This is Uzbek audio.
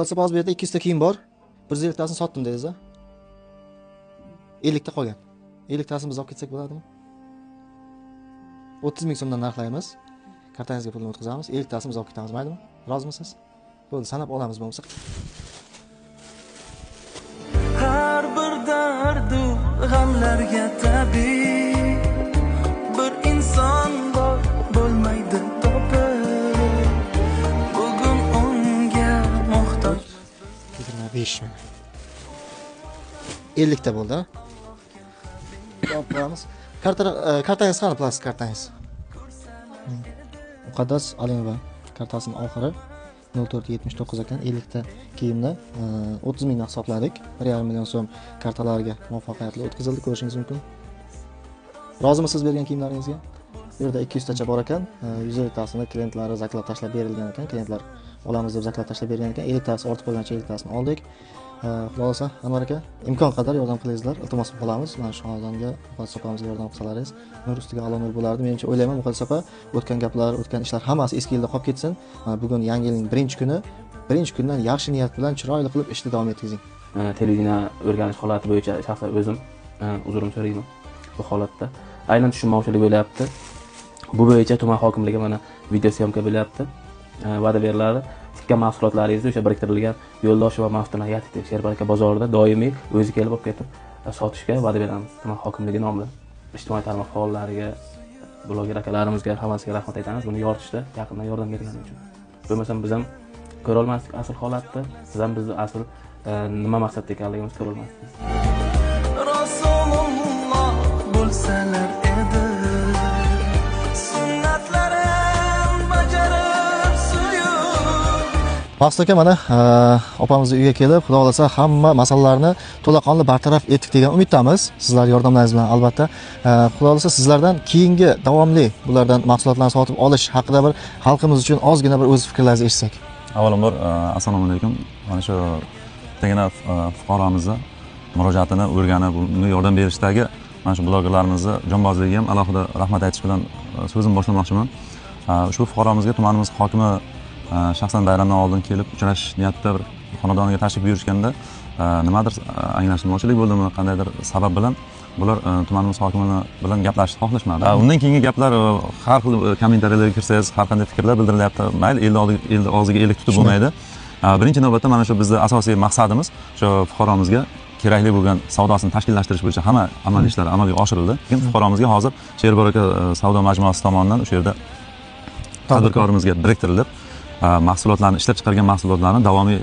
Hozir bu yerda 200 ta kiyim bor. 150 tasini sotdim dedingiz a? 50 ta qolgan. 50 tasini biz olib ketsak bo'ladimi? 30 ming so'mdan narxlaymiz. Kartangizga pulni o'tkazamiz. 50 tasini biz olib ketamiz, maylimi? Rozimisiz? Bo'ldi, sanab olamiz bo'lmasa. Har bir dardu g'amlarga tabib bir inson bor, bo'lmaydi topib. Bugun unga muhtoj. 25 ming. 50 ta bo'ldi. Olib qo'yamiz. Kartangiz qani, plastik kartangiz? Muqaddas Alimova kartasining oxiri 0479 ekan. 50 ta kiyimni 30 mingdan hisobladik. 1,5 million so'm kartalarga muvaffaqiyatli o'tkazildi, ko'rishingiz mumkin. Rozimisiz bergan kiyimlaringizga? Bu yerda 200 tacha bor ekan. 150 tasini klientlari заклад tashlab berilgan ekan. Klientlar olamiz deb заклад tashlab bergan ekan. 50 tasi ortib qolgancha 50 tasini oldik. Xudo xohlasa, Anvar aka, imkon qadar yordam qilingizlar. Iltimos qilib qolamiz. Mana shu xonadonga Muqaddas opamizga yordam qilsalaringiz nur ustiga a'lo nur bo'lardi. Menimcha o'ylayman, Muqaddas opa, o'tgan gaplar, o'tgan ishlar hammasi eski yilda qolib ketsin. Mana bugun yangi yilning birinchi kuni, birinchi kundan yaxshi niyat bilan chiroyli qilib ishni davom etkazing. Televideniye o'rganish holati bo'yicha shaxsan o'zim uzrim so'rayman bu holatda. Aynan tushunmovchilik bo'lyapti. Bu bo'yicha tuman hokimligi mana video syomka bo'lyapti. Va'da beriladi. Tikkan mahsulotlaringizni o'sha biriktirilgan Yo'ldosh va Maftuna Yatik Sherbaraka bozorida doimiy o'zi kelib olib ketib sotishga va'da beramiz. Tuman hokimligi nomidan ijtimoiy tarmoq faollariga, bloger akalarimizga hammasiga rahmat aytamiz. Buni yoritishda yaqindan yordam bergani uchun. Bo'lmasam biz ham ko'ra olmasdik asl holatni, siz ham bizni asl nima maqsadda ekanligimizni ko'ra olmasdingiz. Rasululloh bo'lsalar edi, sunnatlarim bajarib suyub. Maqsud aka, mana opamizni uyga kelib, xudo xohlasa hamma masalalarni to'laqonli bartaraf etdik degan umiddamiz. Sizlar yordamlaringiz bilan albatta. Xudo xohlasa sizlardan keyingi davomli bulardan mahsulotlarni sotib olish haqida bir xalqimiz uchun ozgina bir o'z fikrlaringizni eshitsak. Avvalambor, assalomu alaykum. Mana shu bittagina fuqaromizni murojaatini o'rganib, unga yordam berishdagi mana shu blogerlarimizni jonbozligiga ham alohida rahmat aytish bilan so'zimni boshlamoqchiman. Ushbu fuqaromizga tumanimiz hokimi shaxsan bayramdan oldin kelib uchrashish niyatida bir xonadoniga tashrif buyurishganda nimadir anglashilmovchilik bo'ldimi, qandaydir sabab bilan bular tumanimiz hokimini bilan gaplashishni xohlashmadi. Undan keyingi gaplar har xil kommentariyalarga kirsangiz har qanday fikrlar bildirilyapti. Mayli, elni og'ziga ellik tutib bo'lmaydi. Birinchi navbatda mana shu bizni asosiy maqsadimiz shu fuqaromizga kerakli bo'lgan savdosini tashkillashtirish bo'yicha hamma amaliy ishlar amalga oshirildi. Lekin fuqaromizga hozir Sherbaraka savdo majmuasi tomonidan o'sha yerda tadbirkorimizga biriktirilib, mahsulotlarni ishlab chiqargan mahsulotlarni davomiy